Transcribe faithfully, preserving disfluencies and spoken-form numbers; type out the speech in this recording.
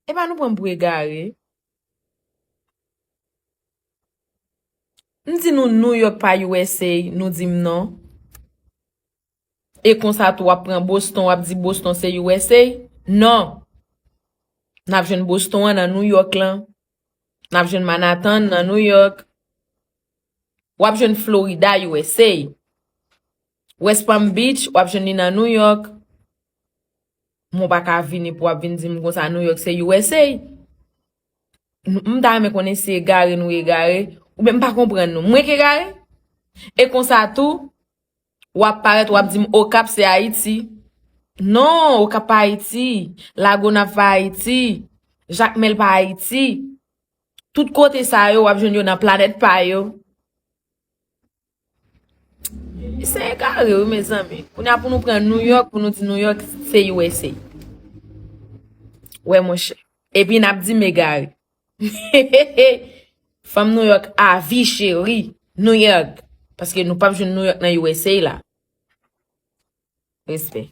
E pa nou pran m pou egare. M di nou New York pa U S A, nou di m non. E konsa tou w ap pran Boston, w ap di Boston se U S A? Non. N ap jwenn Boston an nan New York lan. N ap jwenn Manhattan nan New York. W ap jwenn Florida, U S A. West Palm Beach, w ap jwenn li nan New York. Mwen pa ka vini pou w ap vin di m konsa New York se U S A. M ta renmen konnen si egare nou egare, oubyen m pa konprann nou. Mwen k egare? E konsa tou, w ap parèt, w ap di m Okap se Ayiti. Non, Okap pa Ayiti. Lagonav pa Ayiti. Jakmèl pa Ayiti. Tout kote sa yo, w ap jwenn yo nan planèt pa yo. Se egare, wi, mezanmi. Kounye a pou nou pran New York, pou nou di New York se U S A. Wè, monchè. Epi n ap di m egare. Fanm New York a vi, cheri. New York. Paske nou p ap jwenn New York nan U S A la. Respè.